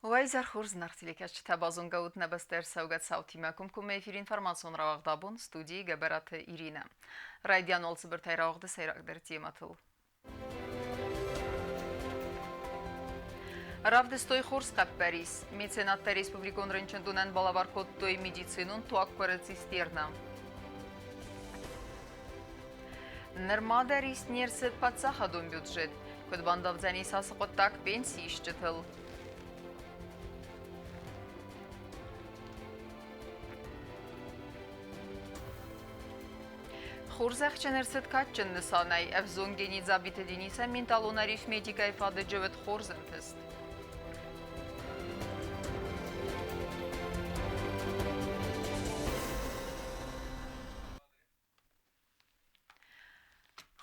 Уӕ изӕр хорз, зынаргъ телекӕсджытӕ, базонгӕ ут нӕ бӕстӕ ӕрцӕугӕ цаутимӕ. Комкоммӕ эфир информацион рауагъд абон, студийы Гӕбӕраты Иринӕ. Райдиан уал цыбыртӕй рауагъды сӕйрагдӕр темӕтыл. Равдыстой хорз хъӕппӕрис. Меценаттӕ республикон рынчындонӕн балӕвар кодтой медицинон туаггуыры цистернӕ. Нырма дӕр ист не рцыд паддзахадон бюджет. Куыд бандавдзӕнис ацы хъуыддаг пенсиисджытыл? Хорзӕхджын ӕрцыд кадджын нысанӕй ӕвзонг гений Дзабиты Денисӕн менталон арифметикӕйы фадыджы уыд хорз ӕнтыст.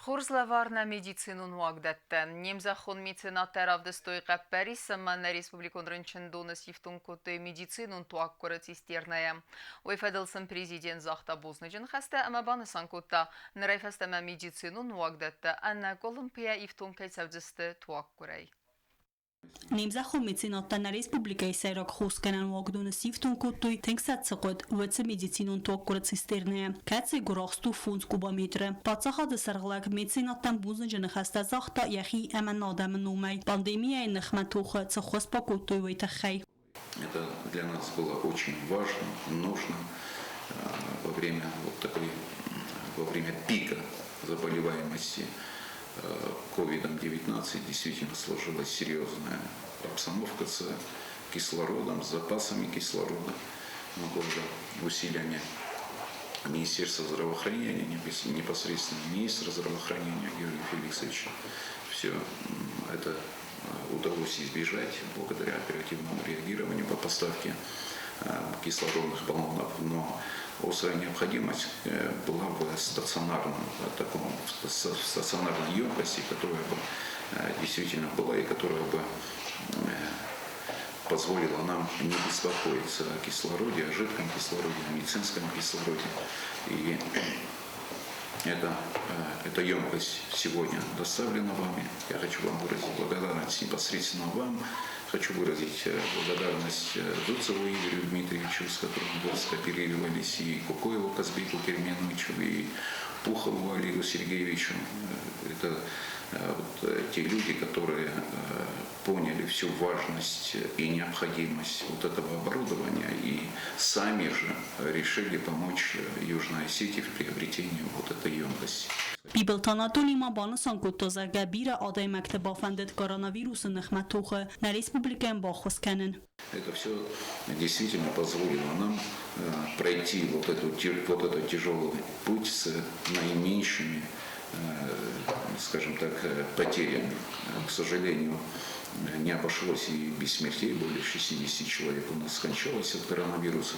Хорз лӕвар нӕ медицинон уагдӕттӕн. Не мзӕххон меценаттӕ равдыстой хъӕппӕрис ӕмӕ нӕ республикон рынчындоны сифтонг кодтой медицинон туаггуыры цистернӕйӕ. Уый фӕдыл сын президент загъта бузныджы ныхӕстӕ ӕмӕ банысан кодта, нырӕй фӕстӕмӕ медицинон уагдӕттӕ ӕнӕкъуылымпыйӕ ифтонг кӕй цӕудзысты туаггуырӕй. Не мзӕххон меценаттӕ нӕ республикӕйы сӕйраг хосгӕнӕн уагдоны сифтонг кодтой тынг сӕ цы хъуыд, уыцы медицинон туаггуыры цистернӕйӕ, кӕцыйы гуырахст у фондз кубометры. Паддзахады сӕргълӕг меценаттӕн бузныджы ныхӕстӕ загъта йӕхи ӕмӕ адӕмы номӕй, пандемийӕйы ныхмӕ тохы цы ххуыс бакодтой, уый тыххӕй. Это для нас было очень важно, нужно во время вот такой, во время пика заболеваемости COVID-19 действительно сложилась серьезная обстановка с кислородом, с запасами кислорода. Но тоже усилиями Министерства здравоохранения, непосредственно министра здравоохранения Георгия Феликсовича, все это удалось избежать благодаря оперативному реагированию по поставке кислородных баллонов. Но острая необходимость была в стационарном, таком, в стационарной емкости, которая бы действительно была и которая бы позволила нам не беспокоиться о кислороде, о жидком кислороде, о медицинском кислороде. И эта емкость сегодня доставлена вами. Я хочу вам выразить благодарность непосредственно вам. Хочу выразить благодарность Зуцеву Игорю Дмитриевичу, с которым вы скооперировались, и Кукоеву Казбеку Керменовичу, и Пухову Олегу Сергеевичу. Это вот те люди, которые поняли всю важность и необходимость вот этого оборудования и сами же решили помочь Южной Осетии в приобретении вот этой емкости. Бибылты Анатоли ма банысан кодта, зӕгъгӕ, бирӕ адӕймӕгты бафӕндыд коронавирусы ныхмӕ тохы нӕ республикӕйӕн баххуыс кӕнын. Это все действительно позволило нам пройти вот этот тяжелый путь с наименьшими, скажем так, потерями. К сожалению, не обошлось и без смертей. Более 60 человек у нас скончалось от коронавируса.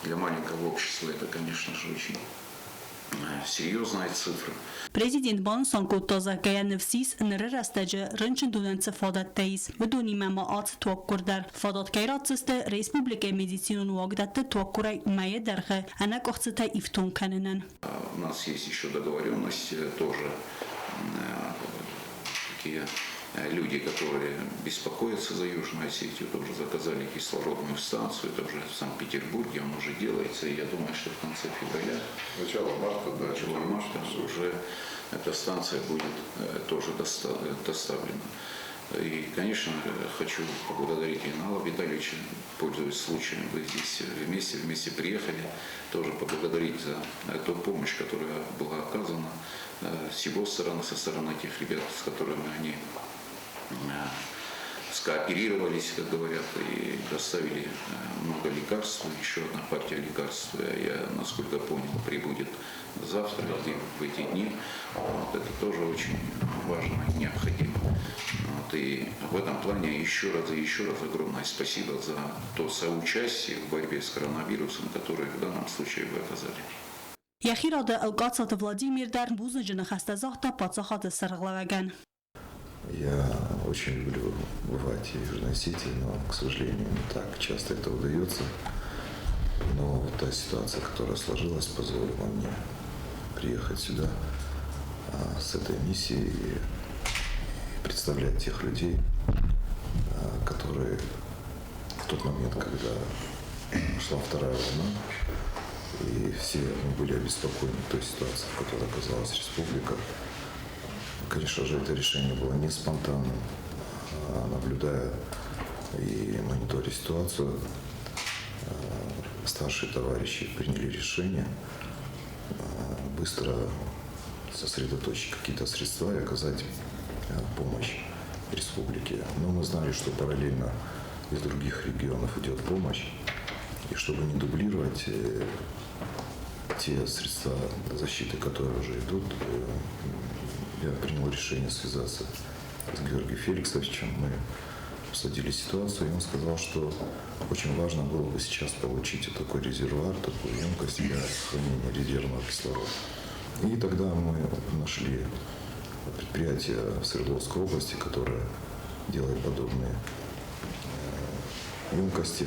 Для маленького общества это, конечно же, очень серьезная цифра. Президент банысан кодта, зӕгъгӕ, ныфс ис, ныры рӕстӕджы рынчындонӕн цы фадӕттӕ ис, уыдонимӕ ма ацы туаггуыр дӕр фадат кӕй ратдзысты республикӕйы медицинон уагдӕтты туаггуырӕй мӕйы дӕргъы ӕнӕкъуыхцытӕй ифтонг кӕнынӕн. У нас есть еще договоренность тоже, такие люди, которые беспокоятся за Южную Осетию, тоже заказали кислородную станцию, это уже в Санкт-Петербурге, он уже делается, и я думаю, что в конце февраля, начало марта, да, начало марта уже эта станция будет тоже доставлена. И, конечно, хочу поблагодарить Инала Витальевича, пользуясь случаем, вы здесь вместе приехали, тоже поблагодарить за ту помощь, которая была оказана с его стороны, со стороны тех ребят, с которыми они скооперировались, как говорят, и доставили много лекарств. Еще одна партия лекарств, я, насколько понял, прибудет завтра или в эти дни. Вот это тоже очень важно и необходимо. Вот, и в этом плане еще раз и еще раз огромное спасибо за то соучастие в борьбе с коронавирусом, которое в данном случае вы оказали. Йӕхи рады Ӕлгацаты Владимир дӕр бузныджы ныхӕстӕ загъта паддзахады сӕргълӕууӕгӕн. Я очень люблю бывать в Южной Осетии, но, к сожалению, не так часто это удается. Но вот та ситуация, которая сложилась, позволила мне приехать сюда с этой миссией и представлять тех людей, которые В тот момент, когда шла вторая волна, и все мы были обеспокоены той ситуацией, в которой оказалась республика. Конечно же, это решение было не спонтанным, а наблюдая и мониторя ситуацию, старшие товарищи приняли решение быстро сосредоточить какие-то средства и оказать помощь республике. Но мы знали, что параллельно из других регионов идет помощь. И чтобы не дублировать те средства защиты, которые уже идут, я принял решение связаться с Георгием Феликсовичем. Мы обсудили ситуацию, и он сказал, что очень важно было бы сейчас получить такой резервуар, такую емкость для хранения резервного кислорода. И тогда мы нашли предприятие в Свердловской области, которое делает подобные емкости.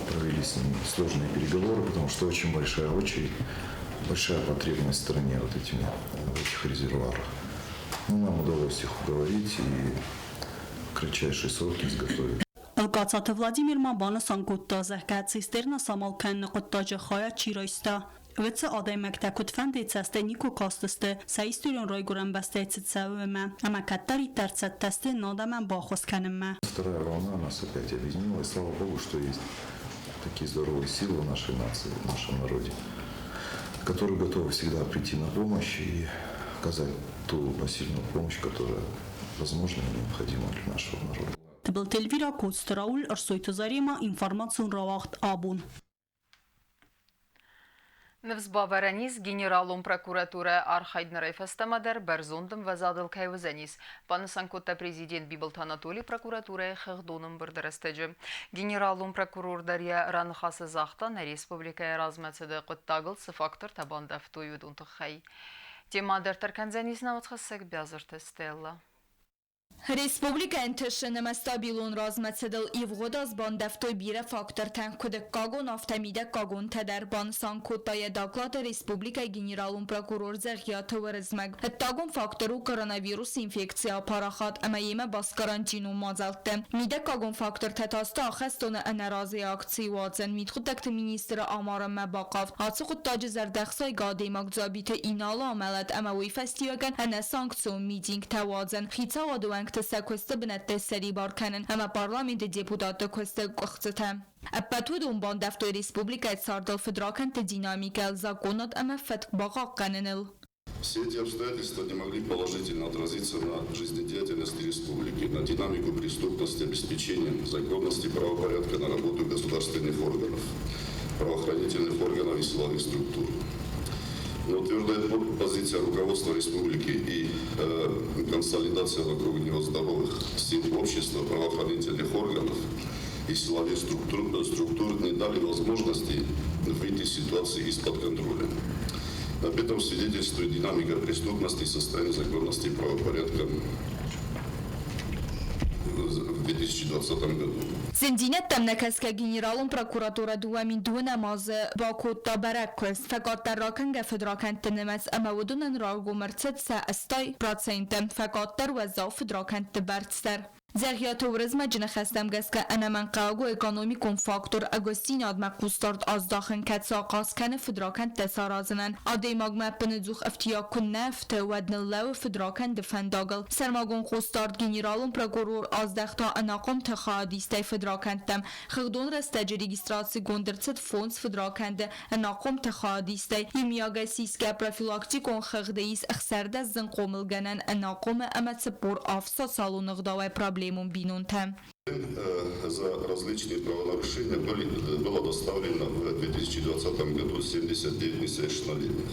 Провели с ними сложные переговоры, потому что очень большая очередь, большая потребность в стране вот в этих резервуарах. Но нам удалось их уговорить и в кратчайшие сроки изготовить. Ӕлгацаты Владимир ма банысан кодта, зӕгъгӕ, цистерна самал кӕныны хъуыддаджы хайад чи райста, уыцы адӕймӕгтӕ куыдфӕндыйы цӕстӕй никуы кастысты сӕ историон райгуырӕн бӕстӕйы цы цӕуы, уымӕ, ӕмӕ кӕддӕриддӕр цӕттӕ сты адӕмӕн баххуыс кӕнынмӕ. Вторая волна нас опять объединила, и слава богу, что есть такие здоровые силы в нашей нации, в нашем народе, которые готовы всегда прийти на помощь и оказать ту посильную помощь, которая возможна и необходима для нашего народа. Тыбылты Эльвира, Коцты Рауль, Ӕрсойты Заремӕ, информацион рауагъд Абон. Ныфс бавӕрӕн ис, Генералон прокуратурӕ архайд нырӕй фӕстӕмӕ дӕр бӕрзонд ӕмвӕзадыл кӕй уыдзӕнис, банысан кодта президент Бибылты Анатоли прокуратурӕйы хыгъдон ӕмбырды рӕстӕджы. Генералон прокурор дӕр йӕ раныхасы загъта, нӕ республикӕйы размӕцыды хъуыддагыл цы фактортӕ бандӕвтой, уыдон тыххӕй. Темӕ дарддӕр кӕндзӕнис нӕ уацхӕссӕг Биазырты Стелла. Республикӕ ӕнтысын ӕмӕ стабилон размӕцыдыл ивгъуыд аз бандӕвтой бирӕ фактортӕ, куыд ӕддагон, афтӕ мидӕггагонтӕ дӕр, банысан кодта йӕ доклады республикӕйы генералон прокурор Дзӕгъиаты Уырызмӕг. Ӕддагон фактор у коронавирусы инфекцийы апарахат ӕмӕ йемӕ баст карантинон мадзӕлттӕ. Мидӕггагон фактортӕ та сты ахӕстоны ӕнӕразыйы акци уадзӕн, мидхъуыддӕгты министры амарынмӕ бахъавд, ацы хъуыддаджы зӕрдӕхсайгӕ адӕймаг Дзабиты Иналы амӕлӕт ӕмӕ уый фӕстиуӕгӕн ӕнӕсанкцион митингтӕ уадзӕн, хицауады уӕнгты сӕ куысты бынӕттӕй ссӕрибар кӕнын ӕмӕ парламенты депутатты куысты къуыхцытӕ. Ӕппӕт уыдон бандӕвтой республикӕйы цардыл фыдракӕндты динамикӕйыл, законад ӕмӕ фӕтк бахъахъхъӕныныл. Все эти обстоятельства не могли положительно отразиться на жизнедеятельности республики, на динамику преступности, обеспечения законности и правопорядка, на работу государственных органов, правоохранительных органов и силовых структур. Но твердая позиция руководства республики и консолидация вокруг него здоровых сил общества, правоохранительных органов и силовых структур не дали возможности выйти из ситуации из-под контроля. Об этом свидетельствует динамика преступности и состояние законности и правопорядка в 2020 году. Зындзинӕдтӕм нӕкӕсгӕ Генералон прокуратурӕ 2002 азы бакодта бӕрӕг куыст, фӕкъаддӕр ракӕнгӕ фыдракӕндты нымӕц ӕмӕ уыдонӕн раргом ӕрцыд сӕ 80%, фӕкъаддӕр уӕззау фыдракӕндты бӕрц дӕр. Дзӕгъиаты Уырызмӕджы ныхӕстӕм гӕсгӕ ӕнӕмӕнгхъӕуӕг у экономикон фактор ӕгуыстдзинадмӕ хъусдард аздахын, кӕцы ахъаз кӕны фыдракӕндтӕ саразынӕн. Адӕймагмӕ ӕппынӕдзух ӕфтиаг куы нӕ ӕфты, уӕд ныллӕууы фыдракӕнды фӕндагыл. Сӕрмагонд хъусдард генералон прокурор аздӕхта ӕнахъомты хайадистӕй фыдракӕндтӕм. Хыгъдон рӕстӕджы регистрацигонд ӕрцыд фондз фыдракӕнды ӕнахъомты хайадистӕй. Иумиагӕй сисгӕ профилактикон хыгъды ис 16 зынхъомылгӕнӕн ӕнахъомы ӕмӕ 47 социалон ӕгъдауӕй проблемон бинонтӕ. За различные правонарушения было доставлено в 2020 году 79 несовершеннолетних.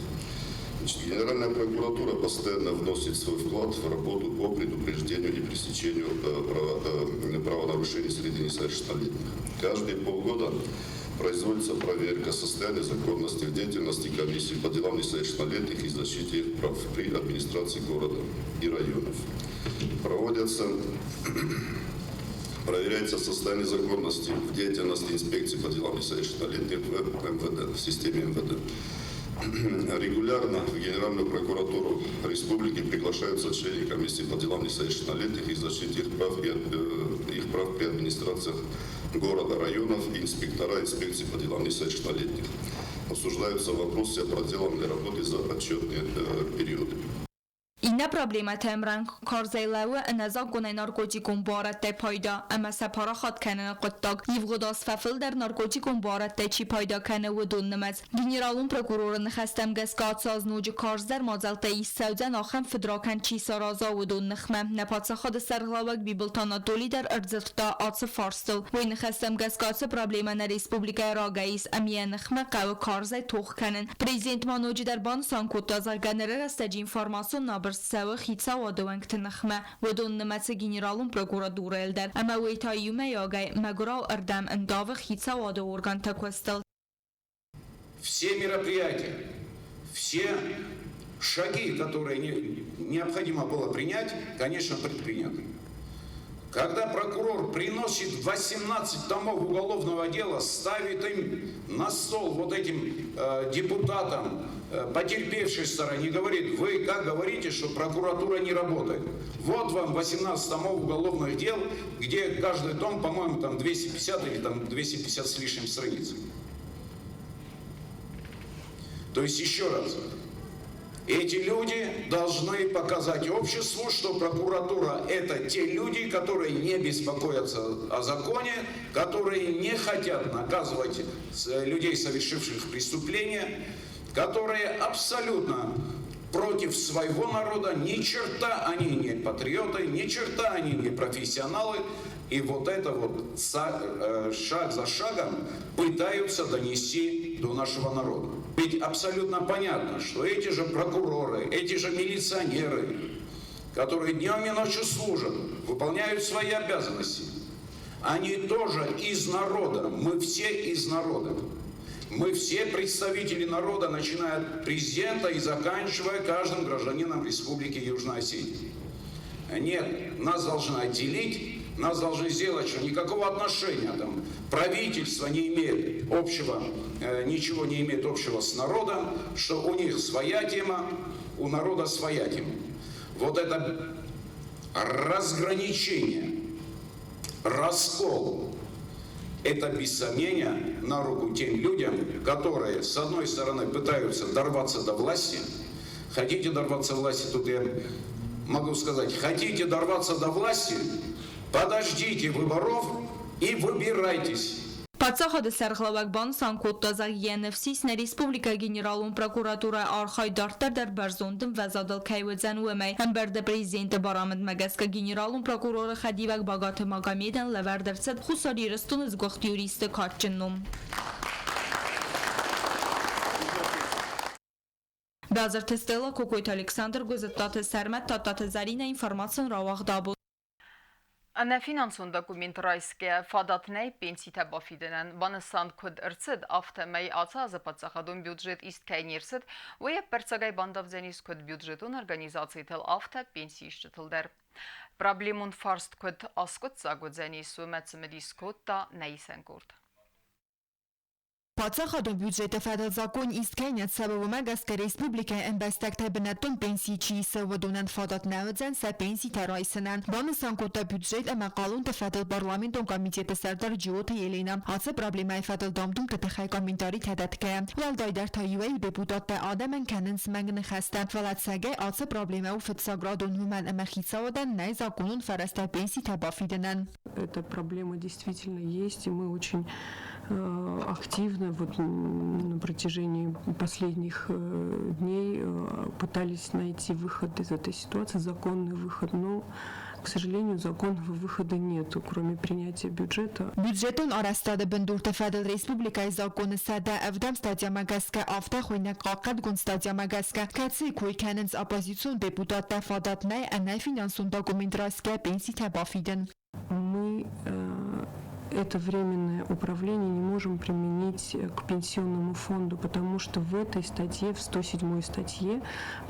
Значит, Генеральная прокуратура постоянно вносит свой вклад в работу по предупреждению и пресечению правонарушений среди несовершеннолетних. Каждые полгода производится проверка состояния законности в деятельности комиссии по делам несовершеннолетних и защите их прав при администрации города и районов. Проверяется состояние законности в деятельности инспекции по делам несовершеннолетних в МВД, в системе МВД. Регулярно в Генеральную прокуратуру республики приглашаются члены комиссии по делам несовершеннолетних и защите их прав при администрациях города, районов и инспектора инспекции по делам несовершеннолетних. Обсуждаются вопросы о проделанной работе за отчетные периоды. Иннӕ проблемӕты ӕмрӕнхъ карзӕй лӕууы ӕнӕзакъонӕй наркотикон буарадтӕй пайда ӕмӕ сӕ парахат кӕныны хъуыддаг. Ивгъуыд аз фӕфылдӕр наркотикон буарадтӕй чи пайда кӕны, уыдон нымӕц. Генералон прокуроры ныхӕстӕм гӕсгӕ ацы аз ноджы карздӕр мадзӕлттӕ ист цӕудзӕн ахӕм фыдракӕнд чи сараза, уыдон ныхмӕ. Нӕ паддзахады сӕргълӕууӕг Бибылты Анатоли дӕр ӕрдзырдта ацы фарстыл. Уый ныхӕстӕм гӕсгӕ ацы проблемӕ нӕ республикӕйы рагӕй ис ӕмӕ йӕ ныхмӕ хъӕуы карзӕй тох кӕнын. Президент ма ноджыдӕр банысан кодта, зӕгъгӕ, ныры рӕстӕджы информацион набырст цӕуы хицауады уӕнгты ныхмӕ, уыдон нымӕцы генералон прокуратурӕйыл дӕр ӕмӕ уый та иумӕйагӕй мӕгуырау ӕрдӕм ӕндавы хицауады органты куыстыл. Все мероприятия, все шаги, которые необходимо было принять, конечно, предприняты. Когда прокурор приносит 18 томов уголовного дела, ставит им на стол вот этим депутатам, потерпевшей стороне, говорит, вы как говорите, что прокуратура не работает. Вот вам 18 томов уголовных дел, где каждый том, по-моему, там 250 или там 250 с лишним страниц. То есть, еще раз, эти люди должны показать обществу, что прокуратура – это те люди, которые не беспокоятся о законе, которые не хотят наказывать людей, совершивших преступления, которые абсолютно против своего народа, ни черта они не патриоты, ни черта они не профессионалы. И вот это вот шаг за шагом пытаются донести до нашего народа. Ведь абсолютно понятно, что эти же прокуроры, эти же милиционеры, которые днем и ночью служат, выполняют свои обязанности, они тоже из народа, мы все из народа. Мы все представители народа, начиная от президента и заканчивая каждым гражданином Республики Южная Осетия. Нет, нас должны отделить, нас должны сделать, что никакого отношения там правительство не имеет общего, ничего не имеет общего с народом, что у них своя тема, у народа своя тема. Вот это разграничение, раскол, это без сомнения на руку тем людям, которые, с одной стороны, пытаются дорваться до власти. Хотите дорваться до власти, тут я могу сказать, хотите дорваться до власти, подождите выборов и выбирайтесь. Паддзахады сӕргълӕууӕг банысан кодта, зӕгъгӕ, ныфс ис нӕ республикӕйы Генералон прокуратурӕйы архайд дарддӕр дӕр бӕрзонд ӕмвӕзадыл кӕй уыдзӕн, уымӕй. Ӕмбырды президенты барамындмӕ гӕсгӕ генералон прокуроры хӕдивӕг Багаты Магомедӕн лӕвӕрд ӕрцыд Хуссар Ирыстоны сгуыхт юристы кадджын ном. Базырты Стелла, Кокойты Александр, Гуызыдтаты Сӕрмӕт, Тадтаты Зӕринӕ, информацион рауагъд абон. Ӕнӕфинансон документ райсгӕ фадат нӕй пенситӕ бафидынӕн. Банысан куыд ӕрцыд, афтӕмӕй ацы азы паддзахадон бюджет ист кӕй не рцыд, уый ӕппӕрццагӕй бандавдзӕнис куыд бюджетон организацитыл, афтӕ пенсиисджытыл дӕр. Проблемон фарст куыд аскъуыддзаг уыдзӕнис, уымӕ цымыдис кодта нӕ исӕн къорд. Паддзахадон бюджеты фӕдыл закон ист кӕй нӕ цӕуы, уымӕ гӕсгӕ республикӕйы ӕмбӕстӕгтӕй бынӕттон пенсийы чи исы, уыдонӕн фадат нӕ уыдзӕн сӕ пенситӕ райсынӕн, банысан кодта бюджет ӕмӕ хъалонты фӕдыл парламентон комитеты сӕрдар Джиоты Еленӕ. Ацы проблемӕйы фӕдыл дам-думты тыххӕй комментаритӕ дӕтгӕйӕ. Уӕлдайдӕр та иуӕй-иу депутаттӕ адӕмӕн кӕнынц мӕнг ныхӕстӕ, фӕлӕ ӕцӕгӕй ацы проблемӕ у фыццаградон, уымӕн ӕмӕ хицауадӕн нӕй законон фӕрӕзтӕ пенситӕ бафидынӕн. Эта проблема действительно есть, и мы очень активно вот на протяжении последних дней пытались найти выход из этой ситуации, законный выход, но, к сожалению, законного выхода нету, кроме принятия бюджета. Бюджетон арӕзтады бындурты фӕдыл республикӕйы законы 107-ӕм статьямӕ гӕсгӕ, афтӕ хуыйнӕг хъахъхъӕдгонд статьямӕ гӕсгӕ, кӕцыйы кой кӕнынц оппозицион депутаттӕ, фадат нӕй ӕнӕ финансон документ райсгӕ пенситӕ бафидын. Мы это временное управление не можем применить к пенсионному фонду, потому что в этой статье, в 107 статье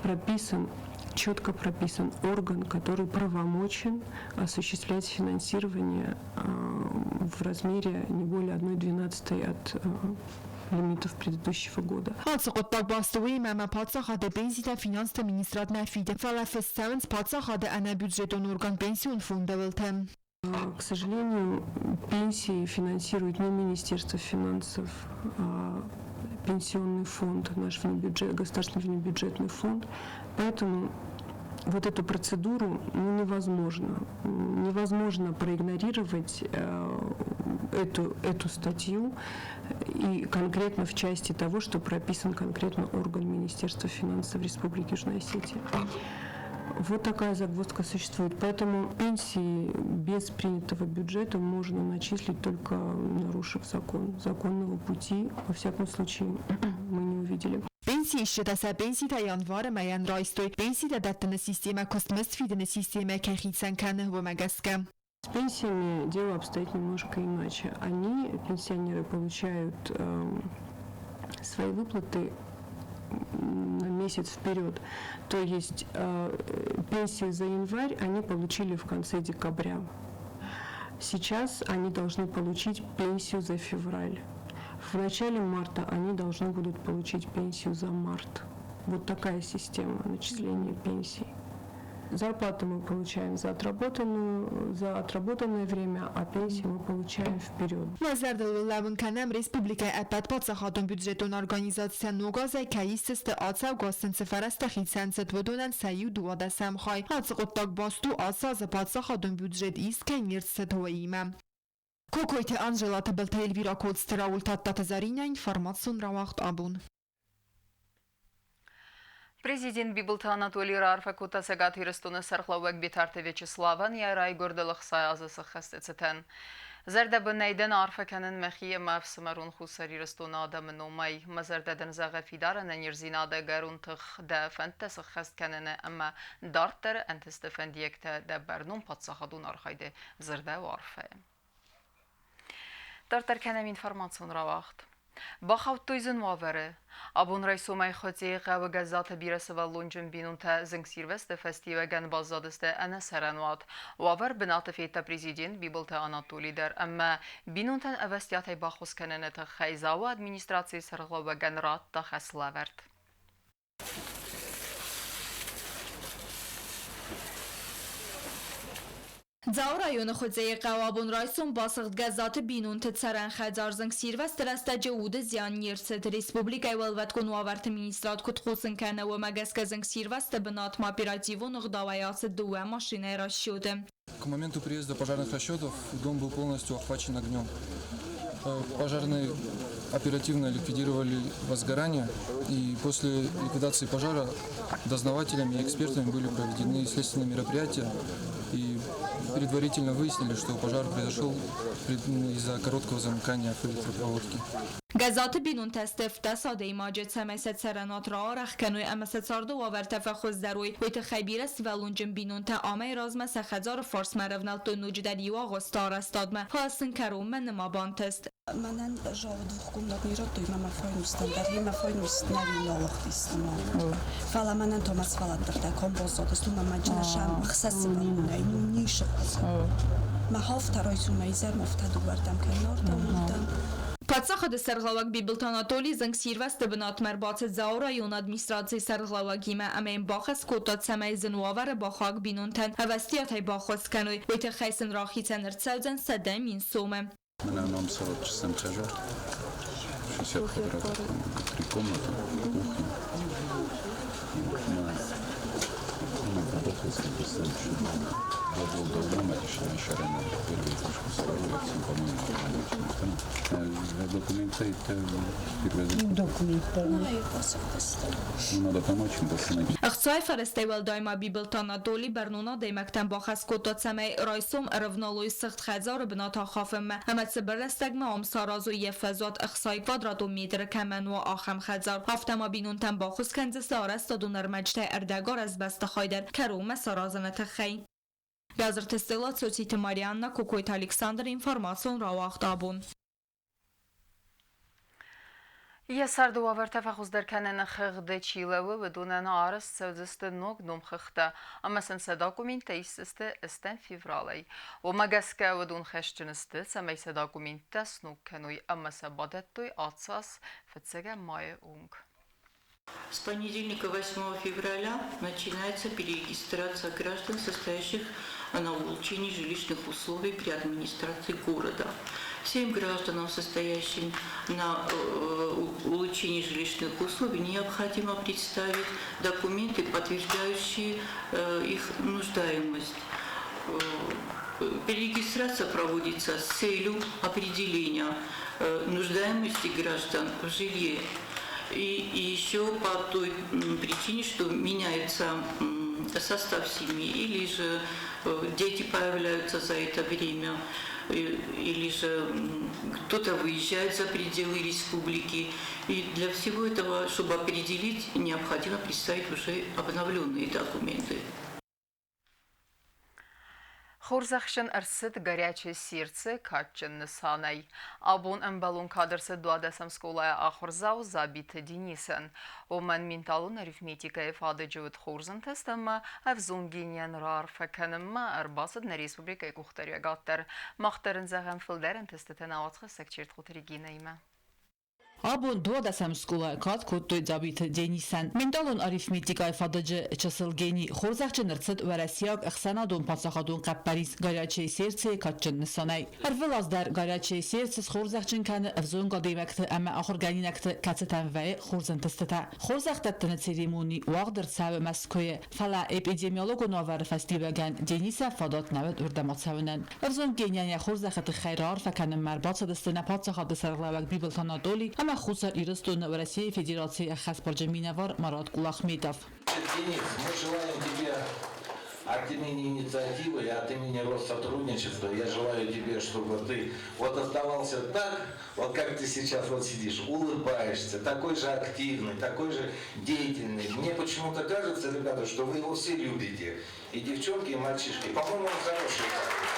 прописан четко прописан орган, который правомочен осуществлять финансирование в размере не более 1,12 от лимитов предыдущего года. Ацы хъуыддаг баст у уыимӕ, ӕмӕ паддзахады пенситӕ финансты министрад нӕ фиды, фӕлӕ фыст цӕуынц паддзахады ӕнӕбюджетон орган пенсион фонды уылты. К сожалению, пенсии финансирует не Министерство финансов, а пенсионный фонд, наш внебюджет, государственный внебюджетный фонд. Поэтому вот эту процедуру, ну, невозможно. Невозможно проигнорировать эту статью и конкретно в части того, что прописан конкретно орган Министерства финансов Республики Южная Осетия. Вот такая загвоздка существует. Поэтому пенсии без принятого бюджета можно начислить, только нарушив закон. Законного пути, во всяком случае, мы не увидели. Пенсиисджытӕ сӕ пенситӕ январы мӕйӕн райстой. Пенситӕ дӕттыны системӕ куыстмызд фидыны системӕ кӕй хицӕн кӕны, уымӕ гӕсгӕ. С пенсиями дело обстоит немножко иначе. Они, пенсионеры, получают свои выплаты на месяц вперед. То есть пенсию за январь они получили в конце декабря. Сейчас они должны получить пенсию за февраль. В начале марта они должны будут получить пенсию за март. Вот такая система начисления пенсий. Зарплату мы получаем за отработанное время, а пенсию мы получаем вперед. Нӕ зӕрдыл лӕууын кӕнӕм, республикӕйы ӕппӕт паддзахадон бюджетон организацитӕ ног азӕй кӕй исдзысты, ацӕугӕ сын цы фӕрӕзтӕ хицӕн цыд, уыдонӕн сӕ иу дыууадӕсӕм хай. Ацы хъуыддаг баст у, ацы азы паддзахадон бюджет ист кӕй не рцыд, уыимӕ. Кокойты Анжела, Тыбылты Эльвира, Коцты Рауль, Тадтаты Зӕринӕ, информацион рауагъд абон. Президент Бибылты Анатолий раарфӕ кодта Цӕгат Ирыстоны сӕргълӕууӕг Битарты Вячеславӕн йӕ райгуырды 60 азы сӕххӕсты цытӕн. Зӕрдӕбынӕй дӕн арфӕ кӕнын мӕхи ӕмӕ ӕфсымӕрон Хуссар Ирыстоны адӕмы номӕй. Мӕ зӕрдӕ дын зӕгъы фидар ӕнӕниздзинады ӕгӕрон тых, дӕ фӕндтӕ сӕххӕст кӕныны ӕмӕ дарддӕры ӕнтысты фӕндиӕгтӕ дӕ бӕрнон паддзахадон архайды зӕрдӕ арфӕ. Дарддӕр кӕнӕм информацион рауагъд. Бахаудтой зын уавӕры. Абон райсомӕй Хуыцъейы хъӕуы Гӕззаты бирӕсывӕллонджын бинонтӕ зынгсирвӕзты фӕстиуӕгӕн баззадысты ӕнӕ цӕрӕнуат. Уавӕр бынаты федта президент Бибылты Анатоли дӕр ӕмӕ бинонтӕн ӕвӕстиатӕй баххуыс кӕныны тыххӕй Дзауы администрацийы сӕргълӕууӕгӕн радта хӕслӕвӕрд. Дзауы районы Хуыцъейы хъӕуы абон райсом басыгъд Гӕззаты бинонты цӕрӕн хӕдзар. Зынгсирвӕзты рӕстӕджы уды зиан не рцыд. Республикӕйы Уӕлвӕткон уавӕрты министрад куыд хъусын кӕны, уымӕ гӕсгӕ зынгсирвӕзты бынатмӕ оперативон ӕгъдауӕй ацыд дыууӕ машинӕйы расчеты. К моменту приезда пожарных расчетов дом был полностью охвачен огнем. Пожарные оперативно ликвидировали возгорание, и после ликвидации пожара дознавателями и экспертами были проведены следственные мероприятия, и предварительно выяснили, что пожар произошел из-за короткого замыкания электропроводки. Гӕззаты бинонтӕ сты 17 адӕймаджы, цӕмӕй сӕ цӕрӕнуат раарӕх кӕной ӕмӕ сӕ царды уавӕртӕ фӕхуыздӕр уой, уый тыххӕй бирӕ сывӕллонджын бинонтӕ амӕй размӕ сӕ хӕдзары фарсмӕ ӕрӕвнӕлдтой ноджыдӕр иу агъуысты арӕзтадмӕ, фӕлӕ сын кӕронмӕ нӕма бантыст. Мӕнӕн залы двухкомнатный радтой мӕ мӕ файнустӕн дӕр, мӕ файнуст нӕ налыгъдис ӕмӕ. Фӕлӕ мӕнӕн та мӕ сфӕлӕддӕртӕ комбоззадысты ӕмӕ мӕ джынасӕм ӕхсӕз сывӕллонӕй ну нишы Мӕ хафтӕ райсомӕй изӕрмӕ афтӕ дыууӕрдӕм кӕнын ардӕм, уырдӕм. Паддзахады сӕргълӕууӕг Бибылты Анатолий зынгсирвӕзты бынатмӕ ӕрбацыд Дзауы районы администрацийы сӕргълӕууӕгимӕ ӕмӕ йын бахӕс кодта, цӕмӕй зын уавӕры бахауӕг бинонтӕн ӕвӕстиатӕй баххуыс кӕной, уый тыххӕй сын рахицӕн ӕрцӕудзӕн 100 000 сомы. Мӕнӕн ам цӕрӕджы хӕдзар, 60 квадратов, три комнаты, кухня. Надо помочь им восстановить. Ӕхцайы фӕрӕзтӕй уӕлдай ма Бибылты Анатоли бӕрнон адӕймӕгтӕн бахӕс кодта, цӕмӕй райсом ӕрӕвналой сыгъд хӕдзары бынат ахафынмӕ ӕмӕ цыбыр рӕстӕгмӕ ам саразой йӕ фӕзуат 60 квадратон метры кӕмӕн уа, ахӕм хӕдзар. Афтӕ ма бинонтӕн баххуыс кӕндзысты арӕзтадон ӕрмӕджытӕй ӕрдӕгарӕзт бӕстыхай дӕр кӕронмӕ саразыны тыххӕй. Бязырты Стелла, Цоциты Марианна, Кокойты Александр, информацион рауагъд абон. Йӕ царды уавӕртӕ фӕхуыздӕр кӕныны хыгъды чи лӕууы, уыдонӕн арӕзт цӕудзысты ног номхыгъдтӕ ӕмӕ сын сӕ документтӕ исдзысты 8 февралӕй. Уымӕ гӕсгӕ уыдон хӕсджын сты, цӕмӕй сӕ документтӕ сног кӕной ӕмӕ сӕ бадӕттой ацы аз фыццӕгӕм майы онг. С понедельника 8 февраля начинается перерегистрация граждан, состоящих на улучшении жилищных условий при администрации города. Всем гражданам, состоящим на улучшении жилищных условий, необходимо представить документы, подтверждающие их нуждаемость. Перерегистрация проводится с целью определения нуждаемости граждан в жилье. И еще по той причине, что меняется состав семьи, или же дети появляются за это время, или же кто-то выезжает за пределы республики. И для всего этого, чтобы определить, необходимо представить уже обновленные документы. Хорзӕхджын ӕрцыд «Горячее сердце» кадджын нысанӕй. Абон ӕмбӕлон кад ӕрцыд дуадӕсӕм скъолайы ахуырдзау Дзабиты Денисӕн. Уымӕн менталон арифметикӕйы фадыджы уыд хорз ӕнтыст ӕмӕ ӕвзонг генийӕн раарфӕ кӕнынмӕ ӕрбацыд нӕ республикӕйы къухдариуӕгад дӕр. Мах дӕр ын зӕгъӕм фылдӕр ӕнтыстытӕ нӕ уацхӕссӕг Чертхъоты Регинӕимӕ. Абон дуадӕсӕм скъолайы кад кодтой Дзабиты Денисӕн. Менталон арифметикӕйы фадыджы чысыл гени хорзӕхджын ӕрцыд уӕрӕсейаг ӕхсӕнадон паддзахадон хъӕппӕрис «Горячее сердце»-йы кадджын нысанӕй. Ӕрвылаз дӕр «Горячее сердце» схорзӕхджын кӕны ӕвзонг адӕймӕгты ӕмӕ ахуыргӕнинӕгты, кӕцытӕн вӕййы хорз ӕнтыстытӕ. Хорзӕхдӕттыны церемони уагъд ӕрцӕуы Мӕскуыйы, фӕлӕ эпидемиологон уавӕры фӕстиуӕгӕн Денисӕн фадат нӕ уыд уырдӕм ацӕуынӕн. Ӕвзонг генийӕн йӕ хорзӕхы тыххӕй раарфӕ кӕнынмӕ ӕрбацыдысты нӕ паддзахады сӕргълӕууӕг Бибылты Анатоли ӕмӕ Хуссар Ирыстоны Уӕрӕсейы Федерацийы ӕххӕстбарджын минӕвар Марат Кулахметов. Денис, мы желаем тебе от имени инициативы и от имени Россотрудничества, я желаю тебе, чтобы ты вот оставался так, вот как ты сейчас вот сидишь, улыбаешься, такой же активный, такой же деятельный. Мне почему-то кажется, ребята, что вы его все любите. И девчонки, и мальчишки. По-моему, он хороший парень.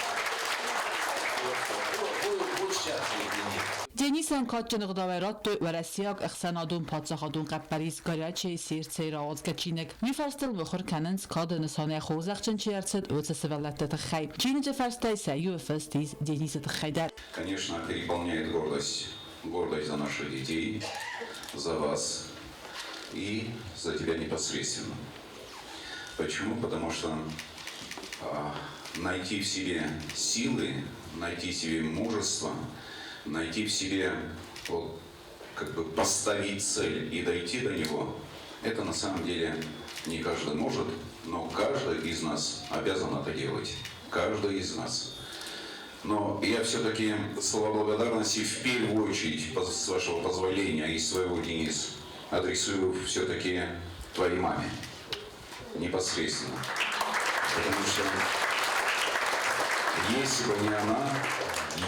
Будь счастлив, Денис. Денисӕн кадджын ӕгъдауӕй радтой уӕрӕсейаг ӕхсӕнадон паддзахадон хъӕппӕрис «Горячее сердце»-йы рауадзгӕ чиныг. Уый фӕрстыл мыхуыр кӕнынц кады нысанӕй хорзӕхджын чи ӕрцыд, уыцы сывӕллӕтты тыххӕй. Чиныджы фӕрстӕй сӕ иуы фыст ис Денисы тыххӕй дӕр. Конечно, переполняет гордость, гордость за наших детей, за вас и за тебя непосредственно. Почему? Потому что найти в себе силы, найти в себе мужество, найти в себе, вот, как бы поставить цель и дойти до него, это на самом деле не каждый может, но каждый из нас обязан это делать. Каждый из нас. Но я все-таки слова благодарности в первую очередь, с вашего позволения и своего, Денис, адресую все-таки твоей маме непосредственно. Потому что если бы не она,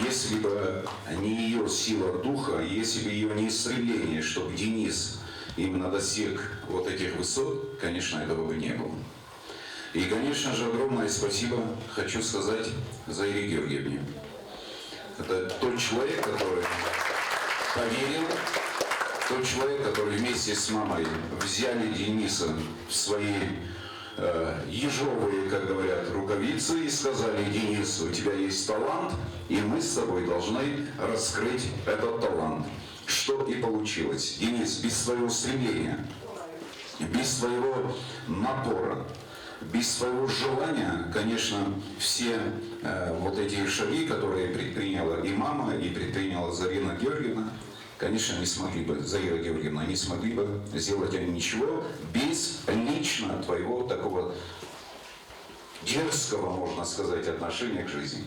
если бы не ее сила духа, если бы ее не стремление, чтобы Денис именно достиг вот этих высот, конечно, этого бы не было. И, конечно же, огромное спасибо хочу сказать Заире Георгиевне. Это тот человек, который поверил, тот человек, который вместе с мамой взяли Дениса в свои ежовые, как говорят, рукавицы и сказали: Денис, у тебя есть талант, и мы с тобой должны раскрыть этот талант. Что и получилось. Денис, без своего стремления, без своего напора, без своего желания, конечно, все вот эти шаги, которые предприняла и мама, и предприняла Зарина Георгиевна, конечно, не смогли бы, Заира Георгиевна, не смогли бы сделать они ничего без лично твоего такого дерзкого, можно сказать, отношения к жизни.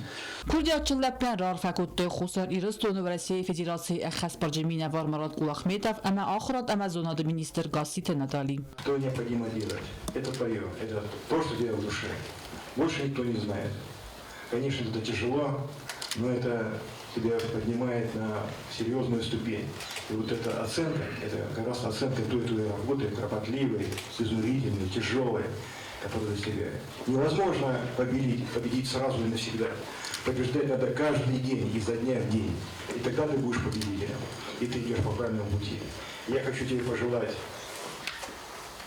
Курдиатджын лӕппуйӕн раарфӕ кодтой Хуссар Ирыстоны Уӕрӕсейы Федерацийы ӕххӕстбарджын минӕвар Марат Кулахметов ӕмӕ ахуырад ӕмӕ зонады министр Гасситы Натали. Что необходимо делать? Это твое, это то, что тебе в душе. Больше никто не знает. Конечно, это тяжело, но это тебя поднимает на серьезную ступень. И вот эта оценка, это как раз оценка той твоей работы, кропотливой, изнурительной, тяжелой, которую достигает. Невозможно победить сразу и навсегда. Побеждать надо каждый день, изо дня в день. И тогда ты будешь победителем. И ты идешь по правильному пути. Я хочу тебе пожелать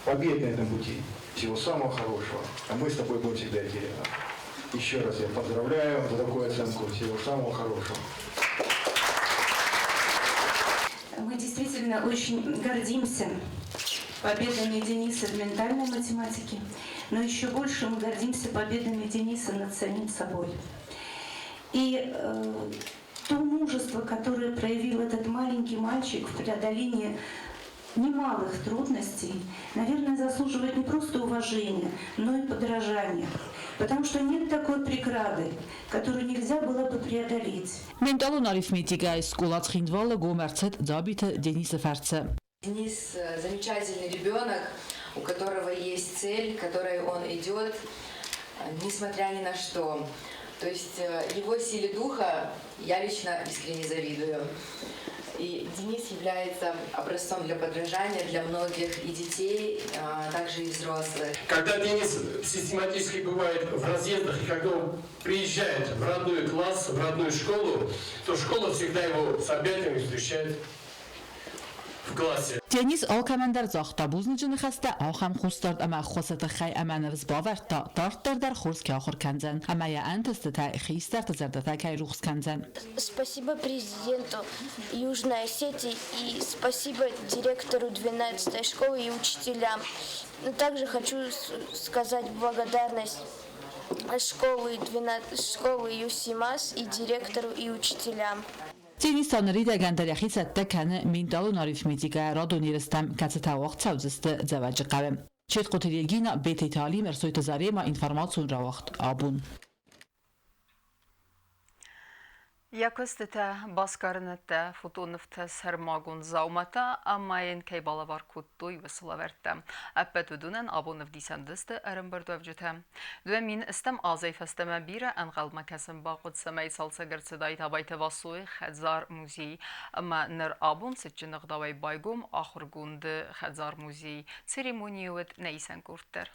побед на этом пути. Всего самого хорошего. А мы с тобой будем всегда идти рядом. Еще раз я поздравляю за такую оценку. Всего самого хорошего. Мы действительно очень гордимся победами Дениса в ментальной математике, но еще больше мы гордимся победами Дениса над самим собой. И то мужество, которое проявил этот маленький мальчик в преодолении немалых трудностей, наверное, заслуживает не просто уважения, но и подражания. Потому что нет такой преграды, которую нельзя было бы преодолеть. Менталон арифметикӕйы скъола Цхинвалы гом ӕрцыд Дзабиты Денисы фӕрцы. Денис замечательный ребенок, у которого есть цель, к которой он идет, несмотря ни на что. То есть его силе духа я лично искренне завидую. И Денис является образцом для подражания для многих и детей, а также и взрослых. Когда Денис систематически бывает в разъездах, и когда он приезжает в родной класс, в родную школу, то школа всегда его с объятиями встречает в классе. Денис алкӕмӕн дӕр загъта бузныджы ныхӕстӕ ахӕм хъусдард ӕмӕ ӕххуысы тыххӕй ӕмӕ ныфс бавӕрдта, дарддӕр дӕр хорз кӕй ахуыр кӕндзӕн ӕмӕ йӕ ӕнтыстытӕ хистӕрты зӕрдӕтӕ кӕй рухс кӕндзӕн. Спасибо президенту Южной Осетии и спасибо директору 12-й школы и учителям. Но также хочу сказать благодарность школы, 12, школы ЮСИМАС и директору и учителям. Денис та ныридӕгӕн дӕр йӕхи цӕттӕ кӕны менталон арифметикӕйӕ радон ерыстӕм, кӕцытӕ уагъд цӕудзысты Дзӕуӕджыхъӕуы. Четкъуты Регина, Бететы Алим, Ӕрсойты Зарема, информацион рауагъд абон. Йӕ куыстытӕ, басгарынӕдтӕ, фотонывтӕ, сӕрмагонд дзауматӕ ӕмӕ йын кӕй балӕвар кодтой, уыцы лӕвӕрттӕ. Ӕппӕт уыдонӕн абон ӕвдисӕндзысты ӕрӕмбырдуӕвджытӕ. 2000 азӕй фӕстӕмӕ бирӕ ӕнхъӕлмӕ кӕсын бахъуыд, цӕмӕй цалцӕг ӕрцыдаид Абайты Васойы хӕдзар-музей. Ӕмӕ ныр абон цытджын ӕгъдауӕй байгом ахуыргонды хӕдзар-музей. Церемонийы уыд нӕ исӕн къорд дӕр.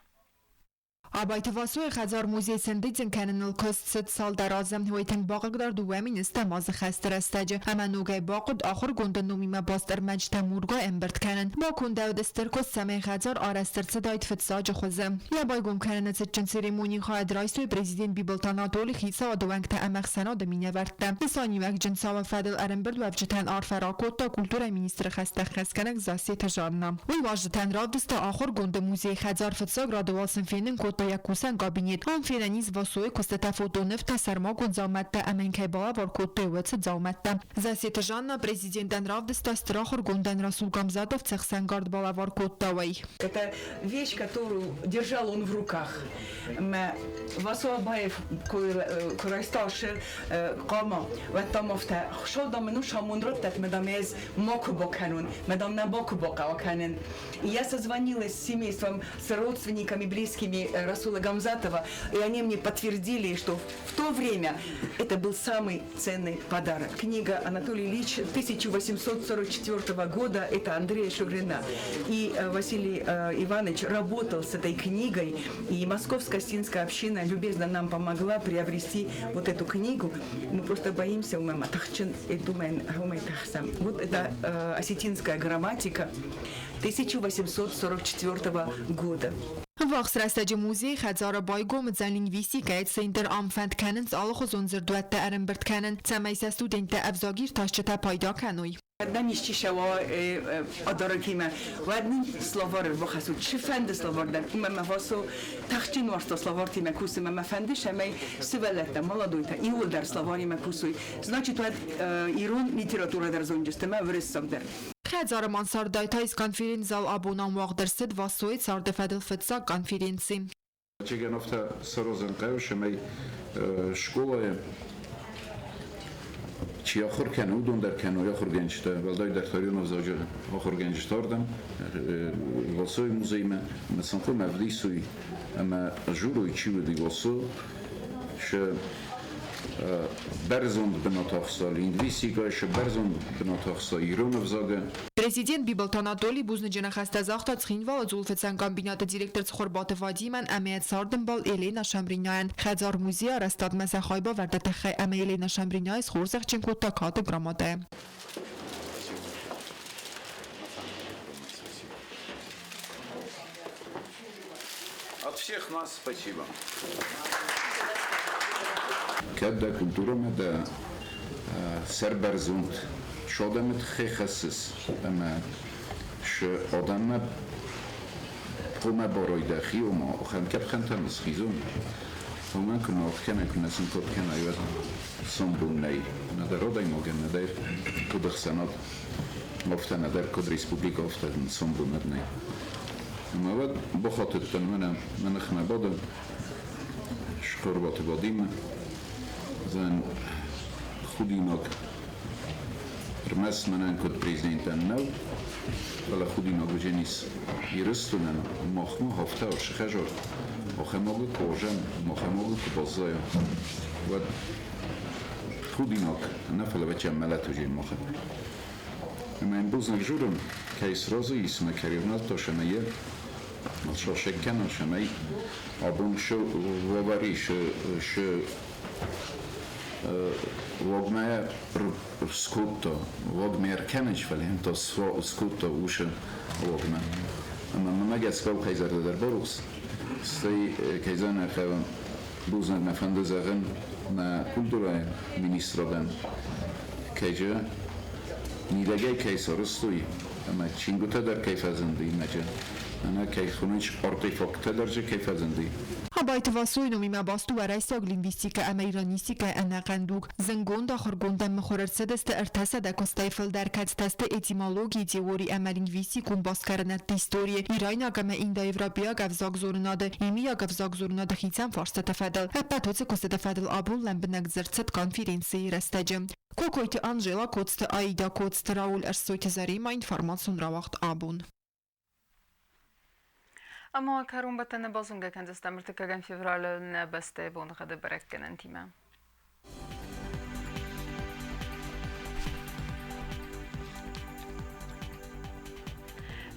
Абайты Васойы хӕдзар-музей сӕндидзын кӕныныл куыст цыд цалдӕр азы. Уый тынг бахъыгдард 2 000 азы хӕсты рӕстӕджы ӕмӕ ногӕй бахъуыд ахуыргонды номимӕ баст ӕрмӕджытӕ мургай ӕмбырд кӕнын. Бакондӕуыд стыр куыст, цӕмӕй хӕдзар арӕзт ӕрцыдаид фыццаджы хуызы. Йӕ байгом кӕныны цытджын церемонийы хайад райстой президент Бибылты Анатоли, хицауады уӕнгтӕ ӕмӕ ӕхсӕнады минӕвӕрттӕ. Нысаниуӕгджын цауы фӕдыл ӕрӕмбырдуӕвджытӕн арфӕ ракодта культурӕйы министры хӕстӕ ӕххӕстгӕнӕг Зассеты Жанна. Уый уазджытӕн равдыста ахуыргонды музейы хӕдзар, фыццаг рады уал сын фенын кодта йӕ кусӕн кабинет. Ам фенӕн ис Васойы куыстытӕ, фотонывтӕ, сӕрмагонд дзаумӕттӕ ӕмӕ йын кӕй балӕвар кодтой, уыцы дзаумӕттӕ. Зассеты Жанна президентӕн равдыста, стыр ахуыргондӕн Расул Гамзатов цы ӕхсӕнгард балӕвар кодта, уый. Это вещь, которую держал он в руках. Васо Абаев куы райста хъама, уӕд там афтӕ шалдам ну шамун роттат, мадам ez макубаканун, мадам на бакубаканын. И я созвонилась с семейством, с родственниками, близкими Расула Гамзатова, и они мне подтвердили, что в то время это был самый ценный подарок. Книга Анатолий Ильич 1844 года, это Андрея Шугрина. И Василий Иванович работал с этой книгой, и Московская осетинская община любезно нам помогла приобрести вот эту книгу. Мы просто боимся, вот это осетинская грамматика 1844 года. Ӕввахс рӕстӕджы музейы хӕдзары байгом уыдзӕн лингвистикӕйы центр, ам фӕнд кӕнынц алыхуызон дзырдуӕттӕ ӕрӕмбырд кӕнын, цӕмӕй сӕ студенттӕ, ӕвзагиртасджытӕ пайда кӕной. Нӕм исчи сӕуа адарӕгимӕ, уӕд нын словар ӕрбахӕссут, цыфӕнды словар дӕр, уымӕн ӕмӕ Васо тыхджын уарзта словартимӕ кусын ӕмӕ фӕнды, цӕмӕй сывӕллӕттӕ, молодойтӕ иууылдӕр словаримӕ кусой. Значит, уӕд ирон литературӕ дӕр зонджысты ӕмӕ уырыссаг дӕр. Хӕдзары мансардӕй та ис конференц-зал, абон ам уагъд ӕрцыд Васойы царды фӕдыл фыццаг конференци. Чегановтӕ саразын хъӕуы, цӕмӕй скъолайы чи ахуыр кӕны, уыдон дӕр кӕной ахуыргӕнджытӕ, уӕлдайдӕр та ирон ӕвзаджы ахуыргӕнджытӕ ардӕм, Васойы музеймӕ ӕмӕ сын хъуамӕ ӕвдисой ӕмӕ дзурой, чи уыди Васо, сӕ бӕрзонд бынат ахста лингвистикӕйы, сӕ бӕрзонд бынат ахста ирон ӕвзагы. Президент Бибылты Анатоли бузныджы ныхӕстӕ загъта Цхинвалы дзулфыцӕн комбинаты директор Цхуырбаты Вадимӕн ӕмӕ йӕ цардӕмбал Елена Шамринайӕн хӕдзар-музейы арӕзтадмӕ сӕ хайбавӕрды тыххӕй ӕмӕ Елена Шамринайы схорзӕхджын кодта кады грамотӕйӕ. От всех нас спасибо. Кӕд дӕ культурӕмӕ дӕ сӕрбӕрзонд содӕмы тыххӕй хӕссыс ӕмӕ шы адӕммӕ Хъуамӕ барой дӕхи, ома ахӕм къӕпхӕнтӕм схизон. Уымӕн куы нӕ аргъ кӕнай, куы нӕ сын кад кӕнай, уӕд сомбон нӕй нӕдӕр адӕймагӕн, нӕдӕр куыд ӕхсӕнад, афтӕ нӕдӕр куыд республикӕ, афтӕ сомбонад нӕй. Ӕмӕ уӕд бахатыдтӕн мӕнӕ мӕ ныхмӕ бады Шхорбаты Вадиммӕ. Зӕн худинаг ӕрмӕст мӕнӕн куыд президентӕн нӕу, фӕлӕ худинаг уыдзӕнис Ирыстонӕн, махмӕ афтӕ сыхӕзар, ахӕмагы куы уазӕм, махӕмагы куы баззайа, уӕд худинаг нӕ, фӕлӕ вӕччӕ мӕлӕт уыдзӕн махӕн. Ӕмӕ йын бузныг дзурын, кӕй сразы ис мӕ кӕй ӕрвнӕлдта ӕмӕ йӕ сосӕг кӕнын, цӕмӕй абон цы уавӕр ис, цы уагмӕ скодта, уагмӕ ӕркӕнын, фӕлӕ йын та скодта уыцы уагмӕ. Ӕмӕ мӕнмӕ гӕсгӕ кӕй зӕрдӕ дӕр барухс, стӕй кӕй зӕгъын ӕй хъӕуы, бузныг мӕ фӕнды зӕгъын нӕ культурӕйы министрадӕн, кӕй же мидӕгӕй кӕй сарӕзтой ӕмӕ чингуытӕ дӕр кӕй фӕзынди, мӕ ӕмӕ кӕй хонынц артефакттӕ дӕр же кӕй фӕзынди. Абайты Васойы номимӕ баст у уӕрӕсейаг лингвистикӕ ӕмӕ иранистикӕйы ӕнӕхъӕн дуг. Зындгонд ахуыргондӕн мыхуыр ӕрцыдысты 300 куыстӕй фылдӕр, кӕцытӕ сты этимологийы теори ӕмӕ лингвистикон басгарынӕдты историйы, ирайнаг ӕмӕ индоевропейаг ӕвзагзонынады, иумиаг ӕвзагзонынады хицӕн фарстаты фӕдыл. Ӕппӕт уыцы куыстыты фӕдыл абон лӕмбынӕг дзырд цыд конференцийы рӕстӕджы. Кокойты Анжела, Коцты Аида, Коцты Рауль, Ӕрсойты Заремӕ информацион рауагъд абон. Ӕмӕ кӕронбӕттӕны базонгӕ кӕндзыстӕм ӕртыккӕгӕм февралы нӕ бӕстӕйы боныгъӕды бӕрӕггӕнӕнтимӕ.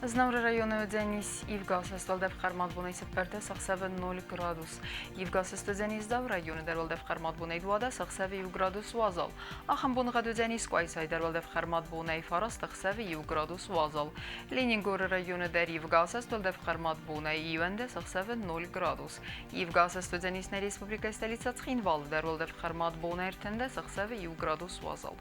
Знауыры районы уыдзӕнис ивгӕ уӕлдӕф хъӕрмад бонӕй 14, ӕхсӕвы 0 градус. Ивгӕ уыдзӕнис Дзауы районы дӕр уӕлдӕф хъӕрмад бонӕй 12, ӕхсӕвы 1 градус уазал. Ахӕм боныгъӕд уыдзӕнис Къуайсайы дӕр уӕлдӕф хъӕрмад бонӕй 9, ӕхсӕвы 1 градус уазал. Ленингоры районы дӕр ивгӕ уӕлдӕф хъӕрмад бонӕй 11, ӕхсӕвы 0 градус. Ивгӕ уыдзӕнис нӕ республикӕйы столицӕ Цхинвалы дӕр уӕлдӕф хъӕрмад бонӕй 13, ӕхсӕвы 1 градус уазал.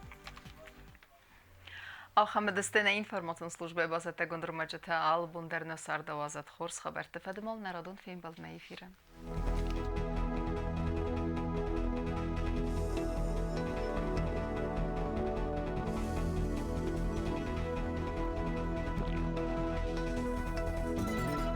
Ахӕм нӕ информацион службӕйы бацӕттӕгонд ӕрмӕджытӕ алы бон дӕр нӕ цардауадзӕд хорз хабӕртты фӕдыл нӕ радон фембӕлдмӕ эфиры.